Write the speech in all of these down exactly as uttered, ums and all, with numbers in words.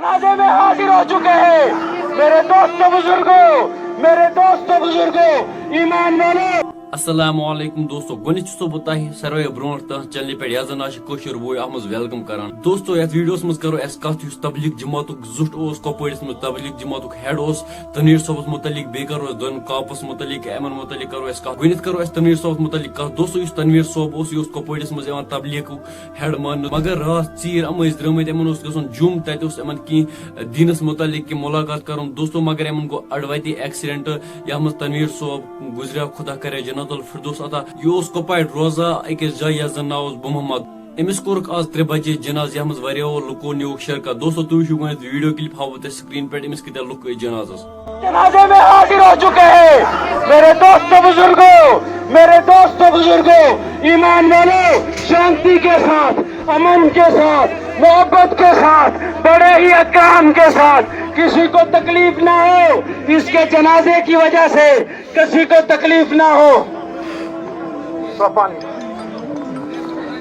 جنازے میں حاضر ہو چکے ہیں۔ میرے دوستوں بزرگوں، میرے دوستوں بزرگوں، ایمان والوں۔ السلام علیکم دوستو، گۄڈٕنیتھ چھُسو بہٕ تۄہہِ ساروٕے برونٛٹھ تہٕ چینلہِ پٮ۪ٹھ یتھ زن ناو چھُ کٲشُر بوے، اتھ منٛز ویلکم کران۔ دوستو، یتھ ویڈیوس منٛز کرو أسۍ کتھ یُس تبلیغ جماعتُک زیُٹھ اوس، کۄپوٲرِس منٛز تبلیغ جماعتُک ہیڈ اوس تنویر صٲبس متعلق، بیٚیہِ کرو أسۍ دۄن کاپس متعلق، یِمن متعلق کرو أسۍ کتھ۔ گۄڈٕنیتھ کرو أسۍ تنویر صٲبس متعلق کتھ۔ دوستو، یُس تنویر صٲب اوس، یہِ اوس کۄپوٲرِس منٛز یِوان تبلیغُک ہیڈ ماننہٕ، مگر راتھ ژیٖرۍ یِم ٲسۍ درٛٲمٕتۍ، یِمن اوس گژھُن جوٚم، تتہِ اوس یِمن کینٛہہ دیٖنس متعلق کینٛہہ ملاقات کرُن۔ دوستو، مگر یِمن گوٚو اڑٕ وتی ایکسیڈنٹ، یتھ منٛز تنویر صٲب گُزریو، خدا کرے جنت الفردوس عطا۔ یہِ اوس کۄپوارِ روزان أکِس جایہِ، یتھ زن ناو اوس بُمحمد۔ أمِس کوٚرُکھ آز ترٛےٚ بجے جنازٕ، یتھ منٛز واریاہو لُکو نیوٗکھ شرکت۔ دوستو، تُہۍ وٕچھِو گۄڈٕنیتھ ویڈیو کلپ، ہاوو تۄہہِ سکرین پٮ۪ٹھ أمِس کۭتیاہ لُکھ ٲسۍ جنازس۔ جنازے میں حاضر ہو چکے ہیں۔ میرے دوستوں بزرگوں، میرے دوستوں بزرگوں، ایمان والوں، شانتی کے ساتھ، امن کے ساتھ، محبت کے ساتھ، بڑے ہی اکرام کے ساتھ، کسی کو تکلیف نہ ہو، اس کے جنازے کی وجہ سے کسی کو تکلیف نہ ہو۔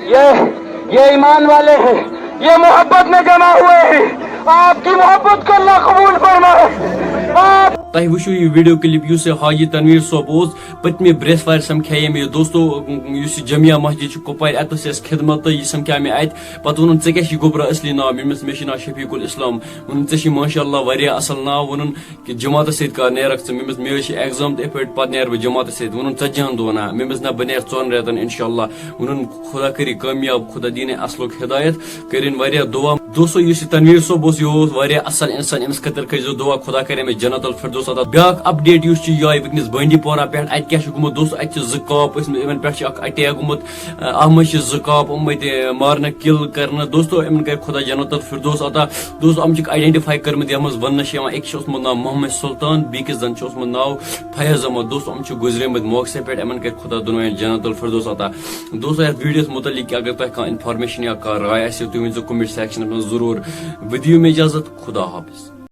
یہ، یہ ایمان والے ہیں، یہ محبت میں جمع ہوئے ہیں۔ آپ کی محبت کو اللہ قبول فرمائے۔ آپ تۄہہِ وٕچھِو یہِ ویڈیو کلپ، یُس یہِ حاجی تنویر صٲب اوس، پٔتمہِ برٛٮ۪سوارِ سمکھے مےٚ یہِ۔ دوستو، یُس یہِ جمعہ مسجد چھُ کۄپوارِ، اتہِ ٲس اَسہِ خدمت تہٕ یہِ سمکھیو مےٚ اتہِ۔ پتہٕ ووٚنُن، "ژےٚ کیٛاہ چھُے گوٚبرا اصلی ناو؟" مےٚ مےٚ چھُ ناو شفیق الاسلام۔ ووٚنُن، "ژےٚ چھُے ماشاء اللہ واریاہ اصل ناو۔" ووٚنُن، کہِ جماعتس سۭتۍ کر نیرکھ ژٕ؟ مےٚ مِس، مےٚ حظ چھِ ایگزام تہٕ یِتھ پٲٹھۍ پتہٕ نیرٕ بہٕ جماعتس سۭتۍ۔ ووٚنُن، "ژتجی ہن دۄہن ہا؟" مےٚ مِس، "نہ، بہٕ نیرٕ ژۄن رٮ۪تن انشاءاللہ۔" ووٚنُن، "خدا کٔرِو کامیاب، خدا دِیِن اصلُک ہدایت۔" کٔرِن واریاہ دعا۔ دوستو، یُس یہِ تنویر صٲب اوس، یہِ اوس واریاہ اصل انسان، أمِس خٲطرٕ کٔرۍزیو دعا، خدا کرِ أمِس جنت الفردوس عطا۔ بیٛاکھ اپڈیٹ یُس چھِ یِہوٚے وٕنکیٚنس بانڈی پورہ پٮ۪ٹھ، اتہِ کیٛاہ چھُ گوٚمُت دوستو؟ اتہِ چھِ زٕ کاپ ٲسۍمٕتۍ، یِمن پٮ۪ٹھ چھُ اکھ اٹیک گوٚمُت، اتھ منٛز چھِ زٕ کاپ آمٕتۍ مارنہٕ، کِل کرنہٕ۔ دوستو، یِمن کرِ خدا جنت الفردوس عطا۔ دوستو، یِم چھِکھ آیڈینٹیفائی کٔرمٕتۍ، یَتھ منٛز وَننہٕ چھِ یِوان، أکِس چھُ اوسمُت ناو محمد سلطان، بیٚکِس زَن چھُ اوسمُت ناو فیاض احمد۔ دوستو، یِم چھِ گُزریمٕتۍ موقعہٕ سٕے پٮ۪ٹھ، یِمَن کَرِ خۄدا دۄنوَیَن جنت الفردوس عطا۔ دوستو، یَتھ ویٖڈیوَس مُتعلِق اگر تۄہہِ کانٛہہ انفارمیشن یا کانٛہہ راے آسہِ، تُہۍ ؤنۍزیو comment sectionَس منٛز ضروٗر۔ وۄنۍ دِیِو مےٚ اجازت، خدا حافظ۔